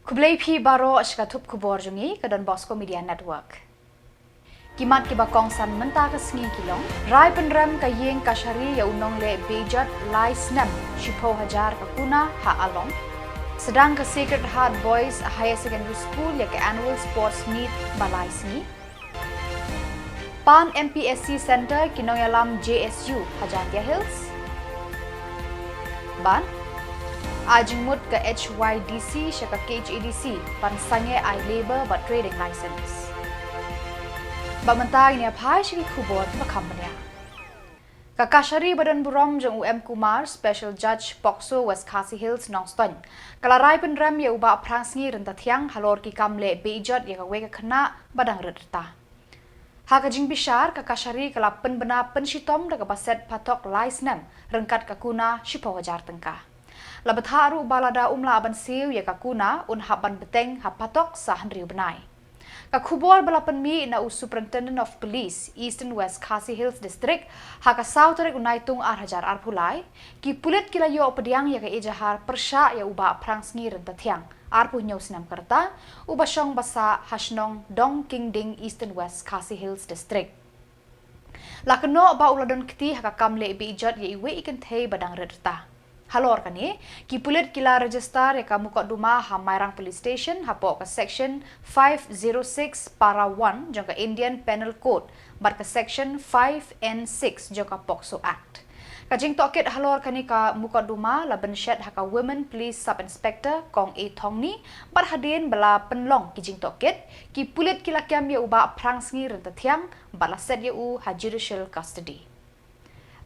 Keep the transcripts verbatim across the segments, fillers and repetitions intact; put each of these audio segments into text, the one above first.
Khublei phi baroh sha ka thup khubor jong ngi ka Don Bosco Media Network. Ki mat kiba kongsan mynta ka sngi ki long: rai pynrem ka ïing kashari ïa u nongleh bejot lai snem shiphew hajar ka kuna ha Along. Sdang ka Sacred Heart Boys Higher Secondary School ïa ka Annual Sports Meet ba lai sngi. Pan M P S C Center ki nongïalam J S U ha Jaintia Hills. Bad ai jingmut ka H Y D C sha ka K H A D C ban sangeh ai labour bad trading license. Bad mynta ngin ïa phai sha ki khubor kiba kham bniah. Ka kashari ba don burom jong u M Kumar, Special Judge POCSO West Khasi Hills Nongstoiñ, ka la rai pynrem ïa u Bah Phrangsngi Ryntathiang halor ki kam leh bejot ïa kawei ka khynnah ba dang rit rta. Ha ka jingbishar, ka kashari ka la pynbna pynshitom da kaba set phatok lai snem ryngkat ka kuna shiphew hajar tyngka. La bthah ruh ba lada um lah ban siew ïa ka kuna, un hap ban bteng ha phatok sa hynriew bnai. Ka khubor ba la pynmih na u Superintendent of Police, Eastern West Khasi Hills District, ha ka saw tarik u Naitung ar hajar arphew lai, ki pulit ki la ïoh pdiang ïa ka ejahar pyrshah ïa u Bah Phrangsngi Ryntathiang, arphew hynñiew snem ka rta, uba shong ba sah ha shnong Dongkingding, Eastern West Khasi Hills District. La kynnoh ba u la don kti ha ka kam leh bejot ïa iwei i kynthei ba dang rit rta. Halor kane, ki pulit ki la register ïa ka mukotduma ha Mairang Police Station hapoh ka Section five zero six Para one jong ka Indian Penal Code bad ka Section five N six jong ka POCSO Act. Ka jingtohkit halor kane ka mukotduma la bynshet ha ka Women Police Sub Inspector Kong A Thongni, bad hadien ba la pynlong ki jingtohkit, ki pulit ki la kem ïa u Bah Phrangsngi Ryntathiang bad la set ïa u ha judicial custody.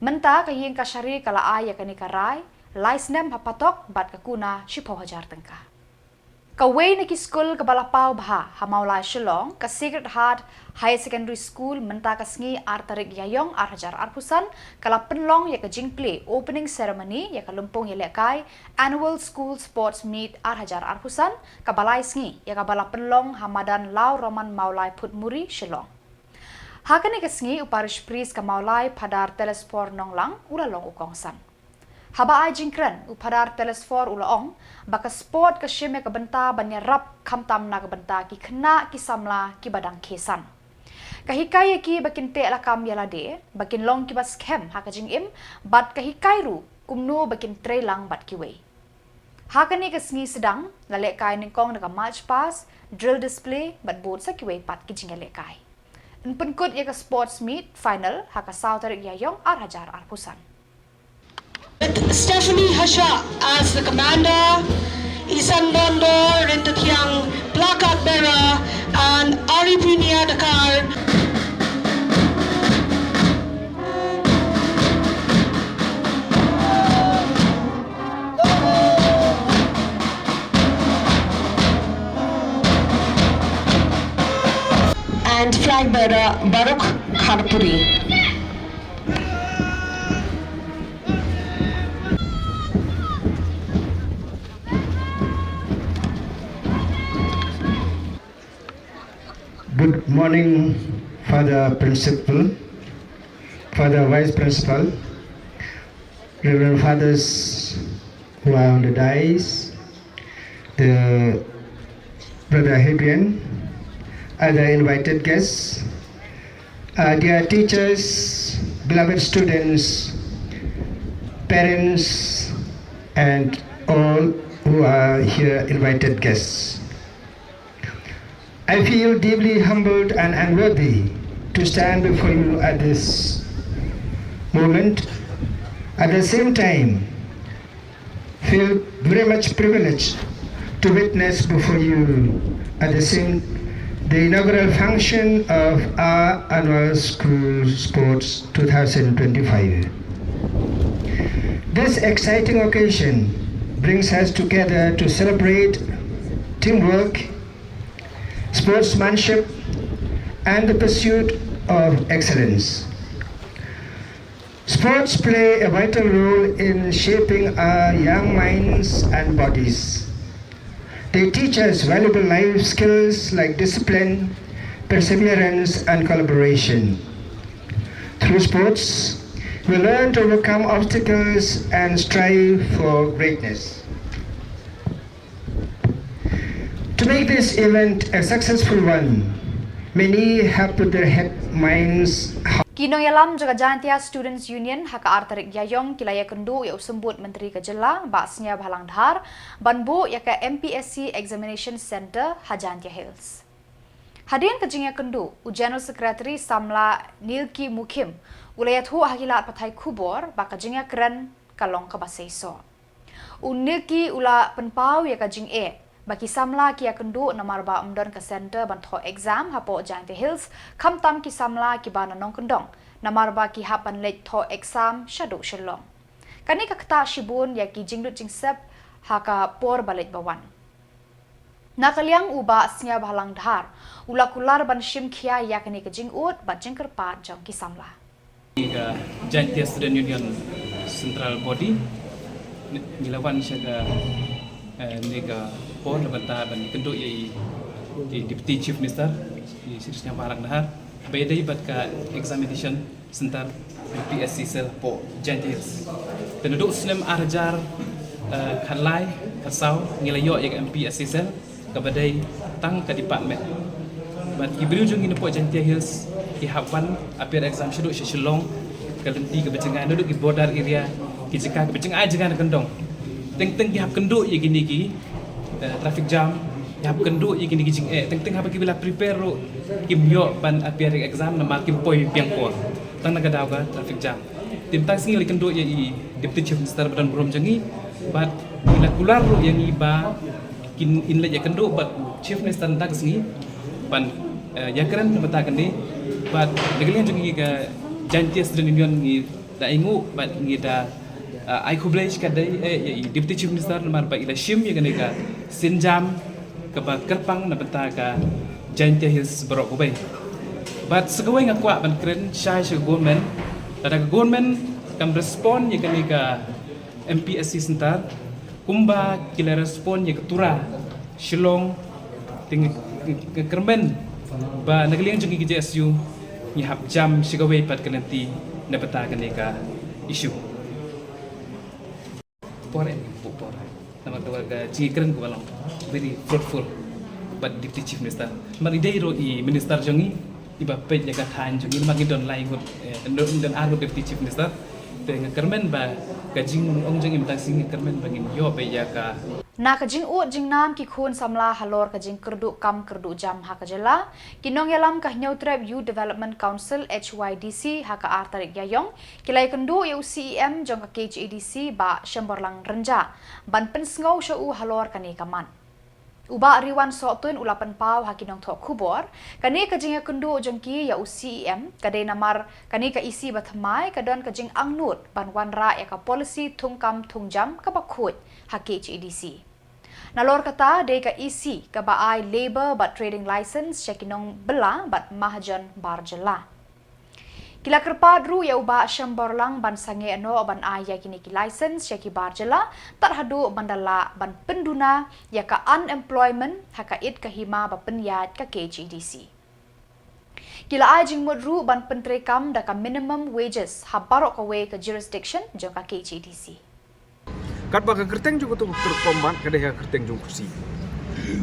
Mynta ka ïing kashari ka la ai ïa kane ka rai lai snem ha phatok bad ka kuna shiphew hajar tyngka. Kawei na ki skul kaba la paw bha ha Mawlai Shillong, ka Sacred Heart Higher Secondary School, mynta ka sngi ar tarik Ïaïong ar hajar arphew san, ka la pynlong ïa ka jingplie opening ceremony ïa ka lympung ïalehkai Annual School Sports Meet ar hajar arphew san, kaba lai sngi, ïa kaba la pynlong ha madan Law Roman Mawlai Phutmuri, Shillong. Ha kane ka sngi u Parish Priest ka Mawlai, Phadar Telesphor Nonglang, u la long u kongsan. Haba ai jingkren, u Phadar Telesphor u la ong ba ka sport ka shim ïa ka bynta ban ïarap, khamtam na ka bynta ki khynnah ki samla kiba dang khie san. Ka hikai ïa ki ba kin teh lakam ïa lade, ba kin long kiba skhem ha ka jingim, bad ka hikai ruh kumno ba kin trei lang bad kiwei. Ha kane ka sngi sdang, la lehkai nyngkong da ka march past, drill display, bad bud sa kiwei pat ki jingïalehkai. Yn pynkut ïa ka sports meet final ha ka saw tarik Ïaïong ar hajar arphew san. With Stephanie Hasha as the commander, Isan Dondor Ryntathiang, placard bearer, and Ariprinia Dakar. And flag bearer Baruch Kharpuri. Good morning, Father Principal, Father Vice Principal, Reverend Fathers who are on the dais, the Brother Hadrian, other invited guests, uh, dear teachers, beloved students, parents, and all who are here, invited guests. I feel deeply humbled and unworthy to stand before you at this moment. At the same time, feel very much privileged to witness before you at the same, the inaugural function of our annual school sports two thousand twenty-five. This exciting occasion brings us together to celebrate teamwork, sportsmanship, and the pursuit of excellence. Sports play a vital role in shaping our young minds and bodies. They teach us valuable life skills like discipline, perseverance, and collaboration. Through sports, we learn to overcome obstacles and strive for greatness. To make this event a successful one, many have put their head, minds, Ki nongïalam jong ka Jaintia Students Union ha ka ar tarik Ïaïong ki la ïakynduh ïa u Symbud Myntri ka jylla, Bah Sniawbhalang Dhar, ban buh ïa ka M P S C Examination Centre ha Jaintia Hills. Hadien ka jingïakynduh, u General Secretary samla Nilki Mukhim u la ïathuh ha ki lad pathai khubor ba ka jingïakren ka long kaba seisoh. U Nilki u la pynpaw ïa ka jingeh ba ki samla ki ïakynduh namar ba ym don ka centre ban thoh exam hapoh Jaintia Hills, khamtam ki samla kiba na nongkyndong namar ba ki hap ban leit thoh exam shaduh Shillong. Kane ka ktah shibun ïa ki jinglut jingsep ha ka por ba leit ba wan. Na ka liang u Bah Sniawbhalang Dhar u la kular ban shim khia ïa kane ka jingud bad jingkyrpad jong ki samla. Ka Jaintia Student Union Central Body ngi la wan sha ka, eh, ne ka por na bynta ban kynduh ïa i, i Deputy Chief Minister, i Shri Sniawbhalang Dhar, ba ïadei bad ka examination centre M P S C cell hapoh Jaintia Hills. Te naduh u snem ar hajar, eh, khatlai, khatsaw ngi la ïoh ïa ka M P S C cell kaba dei tang ka department. Bad ki briew jong ngi napoh Jaintia Hills ki hap wan appear exam shaduh sha Shillong, ka lynti kaba jngai naduh ki border area, ki jaka kaba jngai jngai na kyndong. Teng teng ki hap kynduh ïa kine ki, eh, traffic jam, ki hap kynduh ïa kine ki jingeh. Teng teng haba ki ba la prepare ruh kim ïoh ban appear exam namar kim poi biang por tang na ka daw ka traffic jam. Te mynta ka sngi la kynduh ïa i Deputy Chief Minister ba don burom jong ngi bad i la kular ruh ïa ngi ba kin, in leit ïakynduh bad u Chief Minister mynta ka sngi ban, eh, ïakren na bynta kane. Bad na ka liang jong ngi ka Jaintia Student Union ngi da ainguh bad ngi da, eh, ai khublei shikatdei, eh, ïa i Deputy Chief Minister namar ba i la shim ïa kane ka sienjam kaba kyrpang na bynta ka Jaintia Hills baroh kawei. Bad sa kawei nga kwah ban kren shai sha ka government, lada ka government kam respond ïa kane ka M P S C centre kumba ki la respond ïa ka Tura Shillong, te nga, nga, nga kyrmen ba na ka liang jong ngi ka J S U ngi hap jam sha kawei pat ka lynti na bynta kane ka issue. Por em, por. Namar ka, ka jingkren ka ba long very fruitful bad Deputy Chief Minister. Namar i dei ruh i Minister jong ngi iba peit ïa ka thaiñ jong ngi, namar ngi don lai ngut, eh, don, don ar ngut Deputy Chief Minister. Te nga kyrmen ba ka jingong jong i mynta ka sngi nga kyrmen ba ngin ïoh beit ïa ka. Na ka jingud jingnam ki khun samla halor ka jingkyrduh kam kyrduh jam ha ka jylla, ki nongïalam ka Hynñiewtrep Youth Development Council, H Y D C, ha ka ar tarik Ïaïong ki la ïakynduh ïa u C E M jong ka K H A D C, Bah Shemborlang Rynjah, ban pynsngew sha u halor kane ka mat. U Bah Riwan Sohtun u la pynpaw ha ki nongthoh khubor, kane ka jingïakynduh jong ki ïa u C E M ka dei namar kane ka E C bathymmai ka don ka jingangnud ban wanrah ïa ka policy thungkam thungjam kaba khuid ha K H A D C. Nalor kata dei ka E C kaba ai labour bad trading license sha ki nongbylla bad mahajon bar jylla. Ki la kyrpad ruh ïa u Bah Shemborlang ban sangeh noh ban ai ïa kine ki license sha ki bar jylla tad haduh ban da lah ban pynduna ïa ka unemployment ha ka ïit ka hima ba pynïaid ka K H A D C. Ki la ai jingmut ruh ban pyntreikam da ka minimum wages ha baroh kawei ka jurisdiction jong ka K H A D C. Katba ka kyrteng jong katu ka pom mat ka dei ka kyrteng jong u Khasi.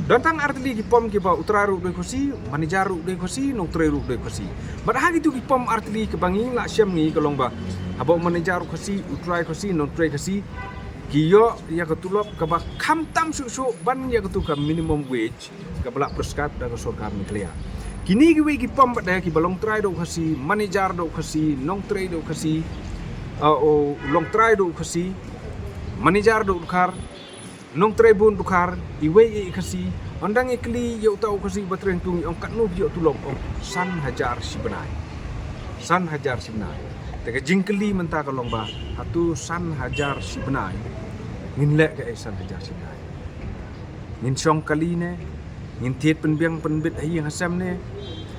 Don tang artylli ki pom kiba u trai ruh u dei Khasi, manager ruh u dei Khasi, nongtrei ruh u dei Khasi. Bad ha kitu ki pom artylli kiba ngi la shem ngi ka long ba haba u manager u Khasi, u trai Khasi, nongtrei Khasi, ki ïoh ïa ka tulop kaba khamtam shuh shuh ban ïa katu ka minimum wage kaba la prescribe da ka sorkar Meghalaya. Kine kiwei ki pom bad da kiba long trai da u Khasi, manager da u Khasi, nongtrei da u Khasi, uh, u long trai da u Khasi, manager da u Dkhar, nongtrei bun Dkhar, iwei i Khasi, ong dang i kylli ïa uta u Khasi ba trei hangtu, ong katno phi ïoh tulop, ong san hajar shi bnai. San hajar shi bnai. Te ka jingkylli mynta ka long ba hato san hajar shi bnai ngin leh kaei san hajar shi bnai? Ngin shong kali ne? Ngin thied pynbiang pynbit ha ïing ha sem ne?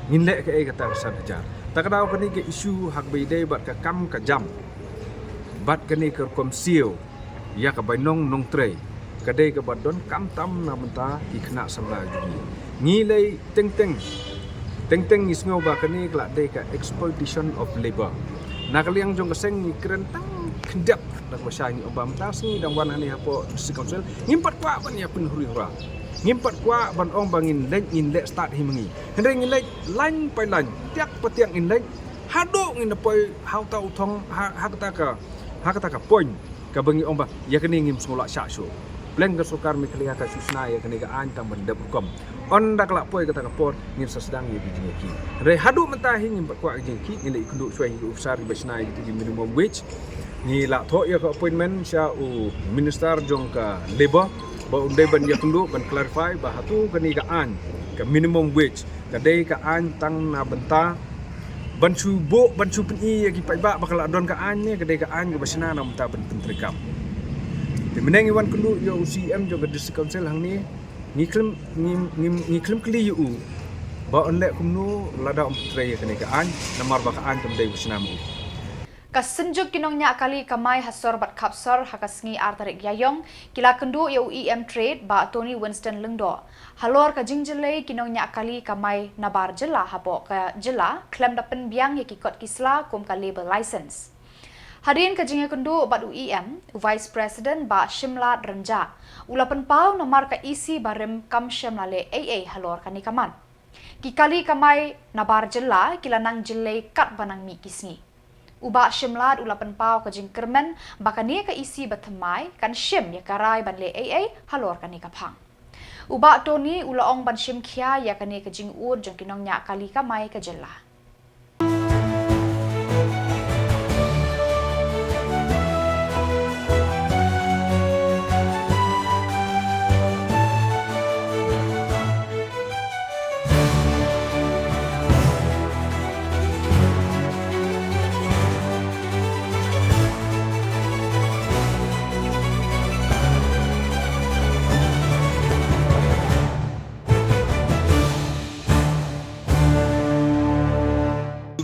Ngin leh kaei kata ka san hajar? Ta ka daw kane ka issue ha kaba ïadei bad ka kam ka jam bad kane ka rukom siew ïa ka bainong nongtrei ka dei kaba don khamtam na bynta ki khynnah samla jong ngi. Ngi lei teng teng, teng teng ngi sngew ba kane ka la dei ka exploitation of labour. Na ka liang jong ka seng ngi kren tang khyndiat da kaba shai, ngi ong ba mynta ka sngi dang wan hangne hapoh District Council, ngim pat kwah ban ïa pynhuri hura. Ngim pat kwah ban ong ba ngin leit, ngin leit stad hi ma ngi. Hynrei ngin leit line by line, tiak pa tiak ngin leit, haduh ngin da poi ha uta u thong, ha, ha kata ka, ha kata ka point kaba ngi ong ba ïa kane ngim sngewlah shah shuh. Pleng ka sorkar Meghalaya ka shu shna ïa kane ka aiñ tang ban dep rukom. Ynda ka la poi kata ka por ngin sa sdang ïa ki jingïakhih. Hynrei haduh mynta hi ngim pat kwah ki jingïakhih, ngin da ïakynduh shuwa ïa ki officer kiba shna ïa kito ki minimum wage. Ngi la thoh ïa ka appointment sha u Minister jong ka Labour ba un dei ban ïakynduh, ban clarify ba hato kane ka aiñ ka minimum wage ka dei ka aiñ tang na bynta ban shu buh, ban shu pyni ïa ki paidbah ba ka la don ka aiñ ne ka dei ka aiñ kaba shna na bynta ban pyntreikam. Te mynne ngi wan kynduh ïa u C E M jong ka District Council hangne, ngi khlem, ngi, ngi, ngi khlem kylli ïa u ba un leh kumno lada um trei ïa kane ka aiñ, namar ba ka aiñ kam dei ba shna ma u. Ka Synjuk ki nongñiah kali kamai ha sor bad khap sor ha ka sngi ar tarik Ïaïong ki la kynduh ïa u E M Trade Bah Tony Winston Lyngdoh halor ka jingjyllei ki nongñiah kali kamai nabar jylla hapoh ka jylla khlem da pynbiang ïa ki kot ki sla kum ka labour license. Hadien ka jingïakynduh bad u E M, u Vice President Bah Shimlad Rynjah u la pynpaw namar ka E C barim kam shym la leh ei ei halor kane ka mat. Ki kali kamai nabar jylla ki la nang jyllei katba nang mih ki sngi. U Bah Shimlad u la pynpaw ka jingkyrmen ba kane ka E C bathymmai kan shim ïa ka rai ban leh ei ei halor kane ka phang. U Bah Tony u la ong ban shim khia ïa kane ka jingud jong ki nongñiah kali kamai ka jylla.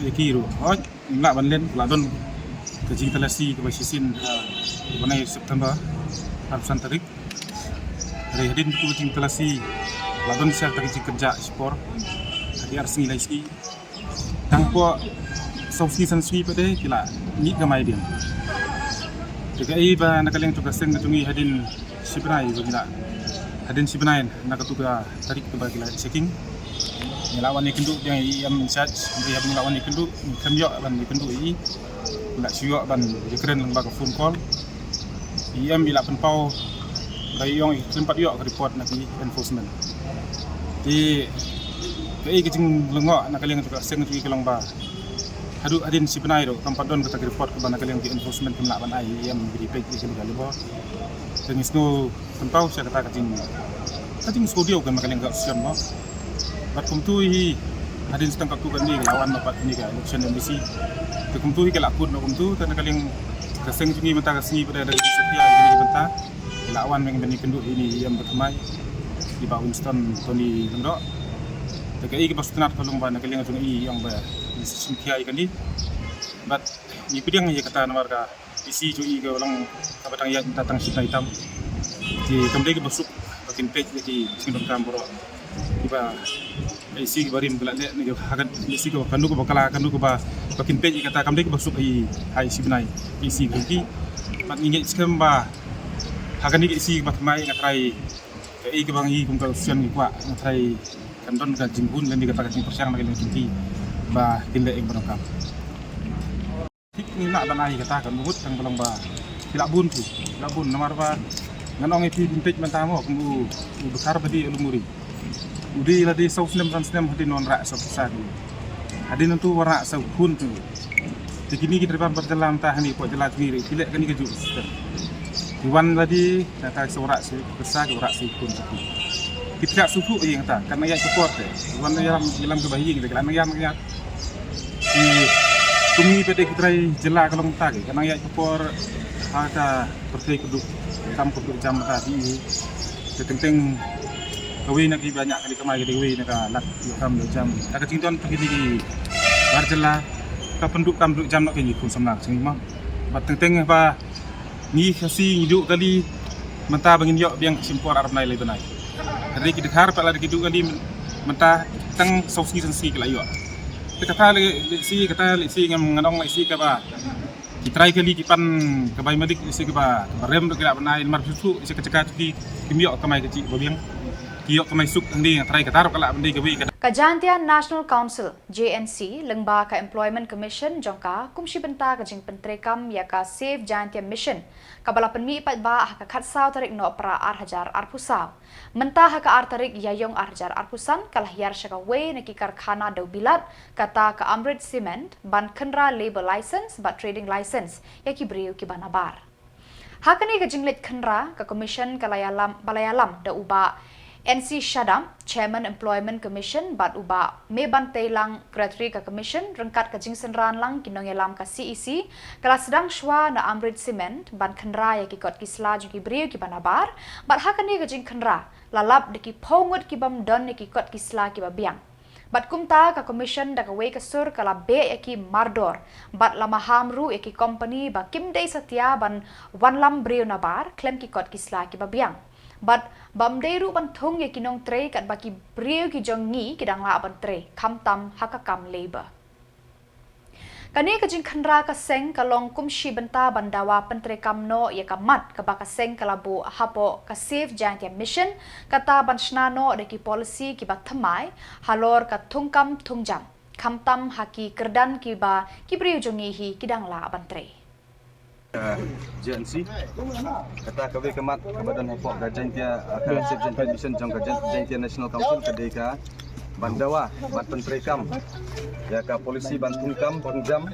Ïa ki ruh hooid ngim lah ban len, la don ka jingtalasi kaba shisien ha u bnai September, arphew san tarik. Hynrei hadien ka jingtalasi la don sha kata ka jingkynjah shipor ha ki ar sngi lai sngi. Tang hapoh saw sngi san sngi pat de ki la mih kamai hadien. Te kaei ba na ka liang jong ka seng ka jong ngi hadien shi bnai ba ngi la, hadien shi bnai na katu ka tarik kaba ki la checking, ngi la wan ïakynduh biang ïa i E M in charge. Hynrei haba ngi la wan ïakynduh, ngi khlem ïoh ban ïakynduh ïa i, ngi la shu ïoh ban ïakren lyngba ka phone call. I E M i la pynpaw ba i ong i khlem pat ïoh ka report na ki enforcement. Te kaei ka jinglyngngoh na ka liang jong ka seng jong ngi ka long ba haduh hadien shi bnai ruh kam pat don kata ka report kaba na ka liang ki enforcement kim lah ban ai ïa i E M ba dei peit ïa kane ka labour. Te ngi sngew pynpaw sha kata ka jing, ka jingsngewdiaw ka na ka liang ka association mo. Bad kumtu hi hadien shi tang katto katne ka la wan noh pat kane ka election M D C. Te kumtu hi ka la kut noh kumtu, te na ka liang ka seng jong ngi mynta ka sngi pat da ka jingsngewdiaw ïa kane ka bynta. Ki la wan ban ïakynduh ïa ine i E M bathymmai, i Bah Winston Tony Lyngdoh. Te kaei kaba sngewtynnat ka long ba na ka liang jong i i ong ba i sa shim khia ïa kane. Bad ngi pdiang ïa kata namar ka E C jong i ka long kaba dang ïaid mynta tang shi bnai tam. Te kam dei kaba suk ba kin peit ïa ki jingdonkam baroh kiba E C kiba rim ki la leh ne ha ka E C kaba kano kaba kylla, kano kaba, ba kin peit ïa kata, kam dei kaba suk ha i, ha i shi bnai E C ka jong ki. Bad ngi ngeit skhem ba ha kane ka E C kaba thymmai nga tharai kaei kaba ngi kum ka association ngi kwah, nga tharai kan don ka jingbun lane kata ka jingpyrshang na ka liang jong ki ba kin leh ïa kaba donkam. Thik ngi lah ban ai kata ka mut tang ba long ba ki la bun ki, ki la bun namar ba ngan ong ïa phi, phin peit mynta mo kum u, u Dkhar ba dei u Lum Uri. U dei lade saw snem san snem hadien wanrah saw pisa ki. Hadien nangtu wanrah saw khun tu. Te kine ki driver bar jylla mynta ha kane ka pdeng jylla jong ngi ruh ki leh kane kajuh ka system. Ki wan lade nangta ki sa wanrah saw pisa, ki wanrah saw khun tu. Ki pdiang sngewthuh ïa kata, kan nang ïaid ka por te. Wan ïalam, ïalam kaba hi ïa kata, kan nang ïaid, nang ïaid. Ki, kum ngi pat de ki trai jylla ka long mynta ki, kan nang ïaid ka por ha ka pyrthei ka duk kam, ka duk jam mynta ki. Te teng teng kawei na kiba ñiah kali kamai ka dei kawei na ka lad ïoh kam ïoh jam. Ka jingdon jong kine ki bar jylla ka pynduk kam duk jam noh ki khun samla jong ngi mo. Bad teng teng ba ngi Khasi ngi duh kali mynta ba ngin ïoh biang shim por ar bnai lai bnai. Hynrei ki Dkhar pat lada ki duh kali mynta tang saw sngi san sngi ki la ïoh. Te kata le, le si, kata le si ngam ngan ong le si kaba ki trai kali ki pan ka bai madik, le si kaba, kaba rem ruh ki lah ban ai, namar shuh shuh le si ka jaka tu ki, kim ïoh kamai ka jingbabiang. Ki ïoh kamai suk, hynrei nga trai kata ruh ka lah ban dei kawei ka. Ka Jaintia National Council, J N C, lyngba ka Employment Commission jong ka, kum shi bynta ka jingpyntreikam ïa ka Save Jaintia Mission, kaba la pynmih paidbah ha ka khatsaw tarik Nohprah ar hajar arphew saw. Mynta ha ka ar tarik Ïaiong ar hajar arphew san, ka la hiar sha kawei na ki karkhana dewbilat, kata ka Amrit Cement, ban khynra labour license bad trading license ïa ki briew kiba nabar. Ha kane ka jingleit khynra, ka Commission ka la ïalam, ba la ïalam da u Bah N C Shadap, Chairman Employment Commission, bad u Bah Meban Teilang, Secretary ka Commission, ryngkat ka jingsynran lang ki nongïalam ka C E C, ka la sdang shuwa na Amrit Cement ban khynra ïa ki kot ki sla jong ki briew kiba nabar, bad ha kane ka jingkhynra la lap da ki phew ngut ki bym don ïa ki kot ki sla kiba biang. Bad kumta ka Commission da kawei ka sur ka la beh ïa ki mardor, bad la maham ruh ïa ki company ba kim dei satia ban wanlam briew nabar khlem ki kot ki sla kiba biang. Bad bym dei ruh ban thung ïa ki nongtrei katba ki briew ki jong ngi ki dang lah ban trei, khamtam ha ka kam labour. Kane ka jingkhynra ka seng ka long kum shi bynta ban dawa pyntreikam noh ïa ka mat kaba ka seng ka la buh hapoh ka Save Jaintia Mission, kata ban shna noh da ki policy kiba thymmai halor ka thungkam thungjam, khamtam ha ki kyrdan kiba ki briew jong ngi hi ki dang lah ban trei. Ka J N C, kata kawei ka mat kaba don hapoh ka Jaintia, ah, ka Save Jaintia Mission jong ka Jain-, Jaintia National Council ka dei ka ban dawa, ban pyntreikam ïa ka policy ban thungkam thungjam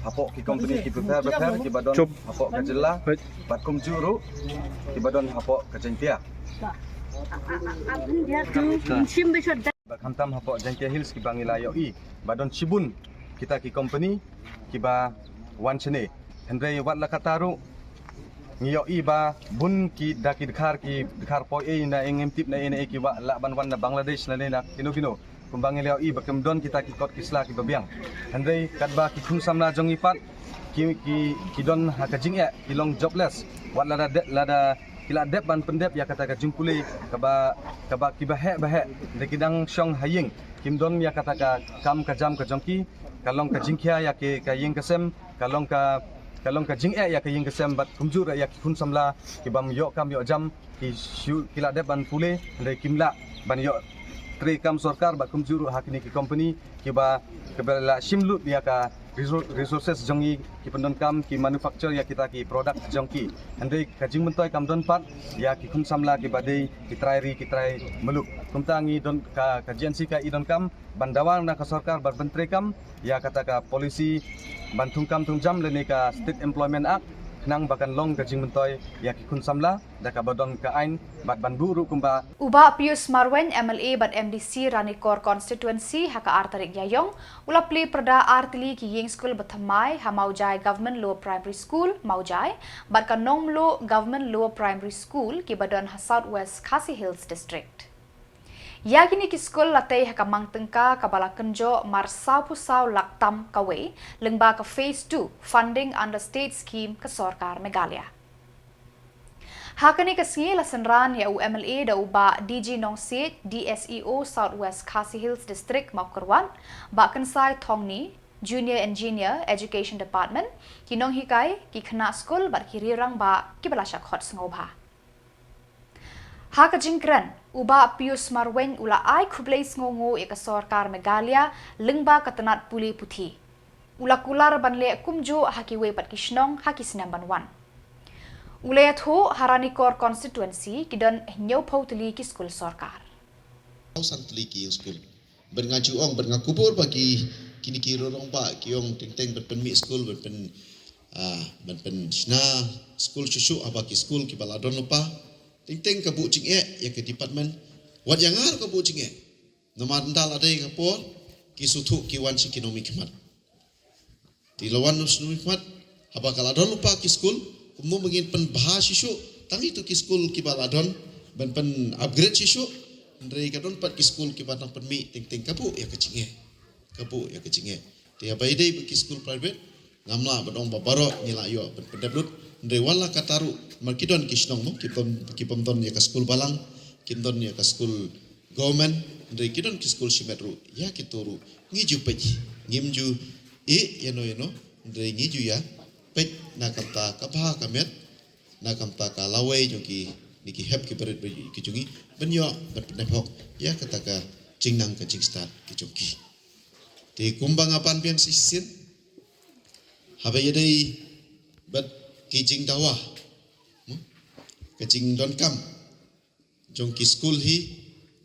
hapoh ki company ki bapher bapher kiba don hapoh ka jylla, bad kumjuh ruh kiba don hapoh ka Jaintia. Ba khamtam hapoh Jaintia Hills kiba ngi la ïohi ba don shibun kita ki company kiba wan shane. Hynrei wat la kata ruh ngi ïohi ba bun ki da ki dkhar, ki dkhar poi ei na ei ngim tip na ei na ei, kiba lah ban wan na Bangladesh na ne na kino kino. Kumba ngi la ïohi ba kim don kita ki kot ki sla kiba biang. Hynrei katba ki khun samla jong ngi pat ki, ki, ki don ha ka jingeh, ki long jobless. Wat lada de-, lada ki la dep ban pyndep ïa kata ka jingpule kaba, kaba kiba heh ba heh, da ki dang shong ha ïing, kim don ïa kata ka kam ka jam ka jong ki, ka long ka jingkhia ïa ki, ka ïing ka sem, ka long ka, ka long ka jingeh ïa ka ïing ka sem, bad kumjuh ruh ïa ki khun samla ki bym ïoh kam ïoh jam, ki shu, ki la dep ban pule, hynrei kim lah ban ïoh treikam sorkar, bad kumjuh ruh ha kine ki company kiba, kiba la shim lut ïa ka resou-, resources jong ngi, ki pyndonkam, ki manufacture ïa kita ki product jong ki. Hynrei ka jingmyntoi kam don pat ïa ki khun samla kiba dei ki trai ri ki trai muluk. Kumta ngi don ka, ka J N C ka i donkam ban dawa na ka sorkar ban pyntreikam ïa kata ka policy ban thungkam thungjam lane ka State Employment Act, khnang ba kan long ka jingmyntoi ïa ki khun samla da kaba don ka aiñ bad ban buh ruh kumba. U Bah Pius Marwein, M L A bad M D C Ranikor Constituency, ha ka ar tarik Ïaiong u la plie pyrda ar tylli ki ïing skul ba thymmai ha Mawjai Government Lower Primary School, Mawjai, bad ka Nongmluh Government Lower Primary School, kiba don ha South West Khasi Hills District. Ïa kine ki skul la tei ha ka mang tyngka kaba la kynjoh mar sawphew saw lak tam kawei, lyngba ka Phase two funding under State Scheme ka Sorkar Meghalaya. Ha kane ka sngi la synran ïa u M L A da u Bah D G Nongsiej, D S E O South West Khasi Hills District Mawkyrwat, Bah Kynsai Thongni, Junior Engineer, Education Department, ki nonghikai, ki khynnah skul bad ki riew rangbah kiba la shah khot sngewbha. Ha ka jingkren, u Bah Pius Marwein u la ai khublei sngewnguh ïa ka Sorkar Meghalaya lyngba ka tnat pule puthi. U la kular ban leh kumjuh ha kiwei pat ki shnong ha ki snem ban wan. U la ïathuh ha Ranikor Constituency ki don hynñiewphew tylli ki skul sorkar. San tylli ki ïing skul. Bad nga ju ong, bad nga kubur ba ki, kine ki riew rangbah ki ong teng teng ban pynmih skul, ban pyn, ah, ban pynshna skul shuh shuh, haba ki skul kiba la don lypa. Teng teng ka buh jingeh ïa ka department. Wat ïa nga ruh ka buh jingeh. Namar ynda la dei ka por ki sngewthuh ki wan sha ki nongmihkhmat. Te la wan sha ki nongmihkhmat, haba ka la don lypa ki skul, kumno ba ngin pynbha shuh shuh tang itu ki skul kiba la don ban pyn upgrade shuh shuh. Hynrei ka don pat ki skul kiba dang pynmih teng teng, ka buh ïa ka jingeh. Ka buh ïa ka jingeh. Te haba ïadei bad ki skul private, ngam lah ban ong ba baroh ngi la ïoh ban pyndep lut. Hynrei wat la katta ruh, namar ki don ki shnong mo, ki bym, ki bym don ïa ka skul balang, kim don ïa ka skul government, hynrei ki don ki skul shimet ruh, ïa kito ruh ngi ju peit, ngim ju ïeh ïano ïano, hynrei ngi ju ïa peit na ka bynta ka bha ka miat, na ka bynta ka lawei jong kine ki hep ki barit ki jong ngi, ban ïoh ban pynhok ïa kata ka jingnang ka jingstad ki jong ki. Te kumba nga ban biang shisien, haba ïadei bad ki jingdawa, hmm? Ka jingdonkam jong ki skul hi,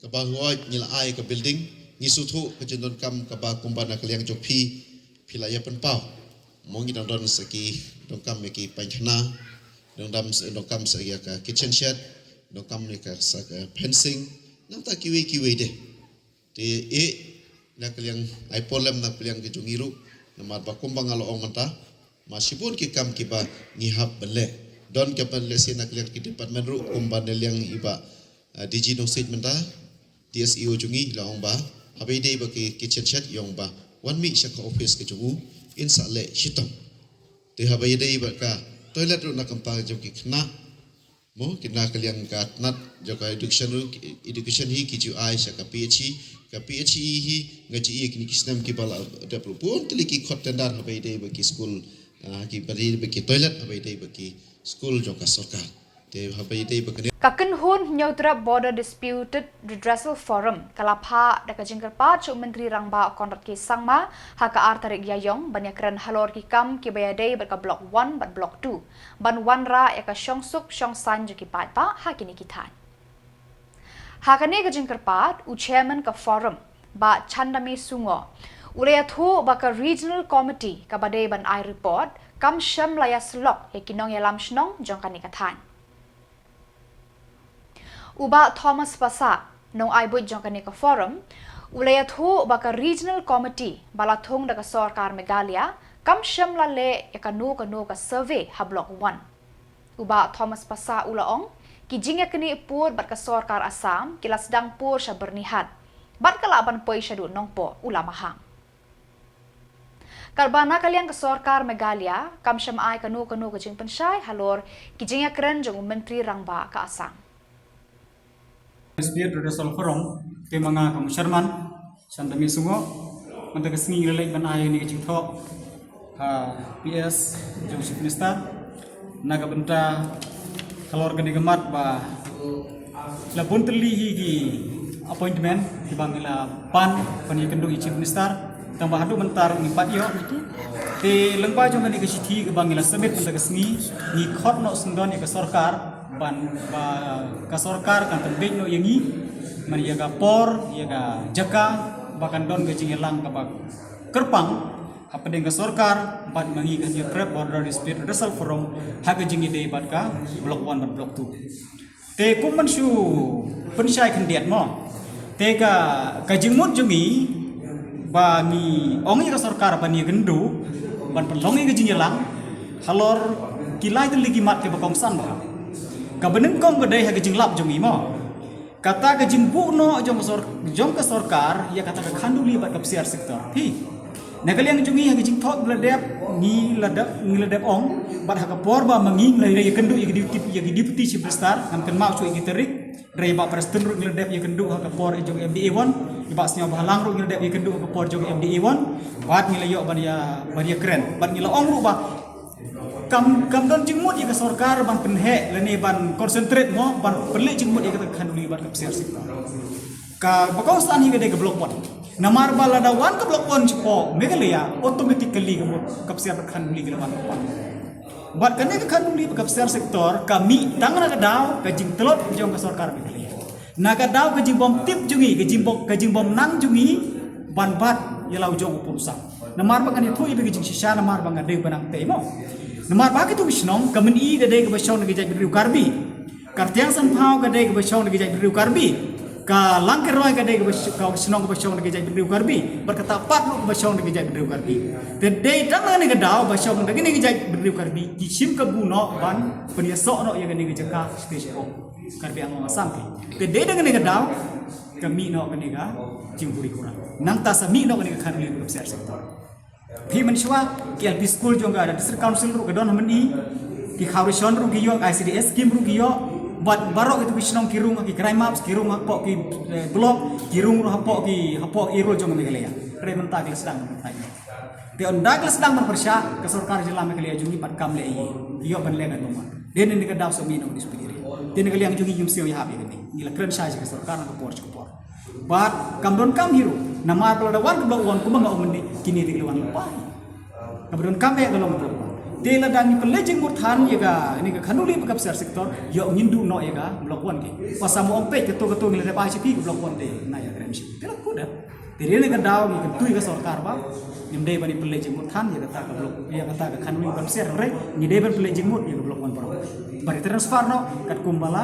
kaba hooid ngi la ai ka building, ngi sngewthuh ka jingdonkam kaba kumba na ka liang jong phi, phi la ïa pynpaw. Mo ngi dang don sa ki donkam ïa ki painkhana, donkam sa, donkam sa ïa ka kitchen shed, donkam ïa ka sa ka fencing, nangta kiwei kiwei de. Te eh, na ka liang ai por lem na ka liang ka jong ngi ruh, namar ba kumba nga la ong mynta, ma shibun ki kam kiba ngi hap ban leh. Don ka ban leh sha na ka liang ki department ruh, kumba na liang i Bah, ah, D G Nongsiej mynta, D S E O jong ngi la ong ba, haba ïadei bad ki kitchen shed i ong ba, wan mih sha ka office ka jong u, in sa leh shitom. Te haba ïadei bad ka toilet ruh na ka bynta jong ki khynnah, mo, ki na ka liang ka tnat jong ka education ruh, education hi ki ju ai sha ka P H E, ka P H E hi nga ju ïohi kine ki snem kiba la dep ruh bun tylli ki khot tender haba ïadei bad ki skul, ah, kiba ïadei bad ki toilet haba ïadei bad ki skul jong ka sorkar. Te haba ïadei bad kane. Ka kynhun Hynñiewtrep Border Disputed Redressal Forum ka la phah da ka jingkyrpad sha u Myntri Rangbah Conrad K Sangma ha ka ar tarik Ïaïong ban ïakren halor ki kam kiba ïadei bad ka Block One bad Block Two, ban wanrah ïa ka shongsuk shongsaiñ jong ki paidbah ha kine ki thaiñ. Ha kane ka jingkyrpad, u Chairman ka Forum, Bah Chandame Sungoh, u la ïathuh ba ka Regional Committee kaba dei ban ai report kam shym la ïasyllok ïa ki nongïalam shnong jong kane ka thaiñ. U Bah Thomas Passah, nongai buit jong kane ka Forum, u la ïathuh ba ka Regional Committee ba la thung da ka sorkar Meghalaya kam shym la leh ïa kano kano ka survey ha Block One. U Bah Thomas Passah u la ong, ki jingïakynduh pud bad ka sorkar Assam ki la sdang pud sha Byrnihat bad ka lah ban poi shaduh Nongpoh, u la maham. Katba na ka liang ka sorkar Meghalaya kam shym ai kano kano ka jingpynshai halor ki jingïakren jong u Myntri Rangbah ka Assam. Dispute Redressal Forum, te ma nga kum Chairman, Chandame Sungoh, mynta ka sngi ngi la leit ban ai ïa kane ka jingthoh ha P S jong Chief Minister, na ka bynta halor kane ka mat ba la bun tylli hi ki appointment kiba ngi la pan ban ïakynduh ïa Chief Minister, tangba haduh mynta ngim pat ïoh. Te lyngba jong kane ka shithi kaba ngi la submit mynta ka sngi, ngi khot noh syndon ïa ka sorkar, ban ba ka sorkar kan pynbeit noh ïa ngi, man ïa ka por, ïa ka jaka, ba kan don ka jingïalang kaba kyrpang hapdeng ka sorkar bad ma ngi ka Hynñiewtrep Border Dispute Redressal Forum ha ka jingïadei bad ka Block One bad Block Two. Te kum ban shu pynshai khyndiat mo, te ka, ka jingmut jong ngi ba ngi ong ïa ka sorkar ban ïakynduh, ban pynlong ïa ka jingïalang halor ki lai tylli ki mat kiba kongsan bha. Kaba nyngkong ka dei ha ka jinglap jong ngi mo. Kata ka jingbuh noh jong ka sor-, jong ka sorkar ïa kata ka khanduli bad ka psiar sector. Phi, na ka liang jong ngi ha ka jingthoh ba la dep, ngi la dep, ngi la dep ong, bad ha ka por ba ma ngi ngi la ïakynduh ïa ka deputy, ïa ka deputy chief minister, ngam kynmaw shuh ïa ki tarik. Hynrei Bah Prestone ruh ngi la dep ïakynduh ha ka por jong M D A one, Bah Sniawbhalang ruh ngi la dep ïakynduh ha ka por jong M D A one, bad ngi la ïoh ban ïa, ban ïakren, bad ngi la ong ruh ba kam, kam don jingmut ïa ka sorkar ban pynheh lane ban concentrate mo, ban pynleh jingmut ïa kata ka khanduli bad ka psiar sector. Kaba kongsan hi ka dei ka Block One. Namar ba lada wan ka Block One shapoh Meghalaya, automatically ka, ka psiar bad khanduli ka la wan shapoh. Bad kane ka khanduli bad ka psiar sector ka mih tang na ka daw ka jingtlot jong ka sorkar Meghalaya. Na ka daw ka jingbym tip jong ngi, ka jingbym, ka jingbym nang jong ngi ban bat ïa la u jong u pud u sam. Namar ba ngan ïathuh ïa phi ka jingshisha namar ba nga dei ba nang tei mo. Namar ba kito ki shnong, ka Myni ka dei kaba shong na ka jaitbynriew Karbi. Ka Rtiang Sanphaw ka dei kaba shong na ka jaitbynriew Karbi. Ka Langkeroi ka dei kaba sh-, ka shnong kaba shong na ka jaitbynriew Karbi. Bad kata pat ruh kaba shong na ka jaitbynriew Karbi. Te dei tang na kane ka daw ba shong na kane ka jaitbynriew Karbi ki shim kabu noh ban pynïasoh noh ïa kane ka jaka stage four. Karbi Anglong Assam ki. Te dei da kane ka daw ka mih noh kane ka jingkuri kura. Nangta sa mih noh kane ka khanduli ka psiar sector. Phi, mynshuwa ki L P school jong ka District Council ruh ka don ha Myni, ki khaw ration ruh ki ïoh, I C D S scheme ruh ki ïoh, Bad baroh kito ki shnong ki rung ha ki crime maps, ki rung hapoh ki, eh, block, ki rung hapoh ki, hapoh ki ruh jong ka Meghalaya. Hynrei mynta ki la sdang ban pyrshah. Te ynda ki la sdang ban pyrshah, ka sorkar jylla Meghalaya jong ngi pat kam leh ei ei. Ïoh ban leh katkum wat. Te na kane ka daw sa mih noh ka disciplinary. Te na ka liang jong ngi ngim sngew ïahap ïa kane. Ngi la kren shai sha ka sorkar ha ka por sha ka por. Bad kam donkam hi ruh, namar ba lada wan ka Block One kumba nga ong mynne, kine te ki la wan lypa hi. Kaba donkam eh ka long ka Block One. Te lada ngi pynleit jingmut than ïa kane ka Khanduli Bapser Sector, ïoh ngin duh noh ïa ka Block One te. Ba sa mo ong peit kato kato ngi la dep ai sha phi ka Block One te, nga ïakren sha phi. Te la kut da. Te na kane ka daw ngi kyntu ïa ka sorkar ba ngim dei ban pynleit jingmut than ïa kata ka Block, ïa kata ka Khanduli Bapser, hynrei ngi dei ban pynleit jingmut ïa ka Block One baroh. Ban transfer noh katkum ba la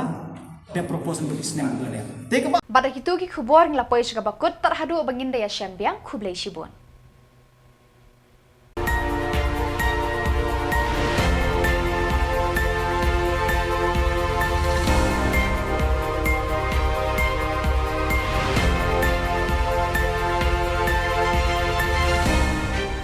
dep propose ha ka snem ba la dep. Te kaba Bad da kito ki khubor ngi la poi sha kaba kut, tad haduh ba ngin da ïashem biang, khublei shibun.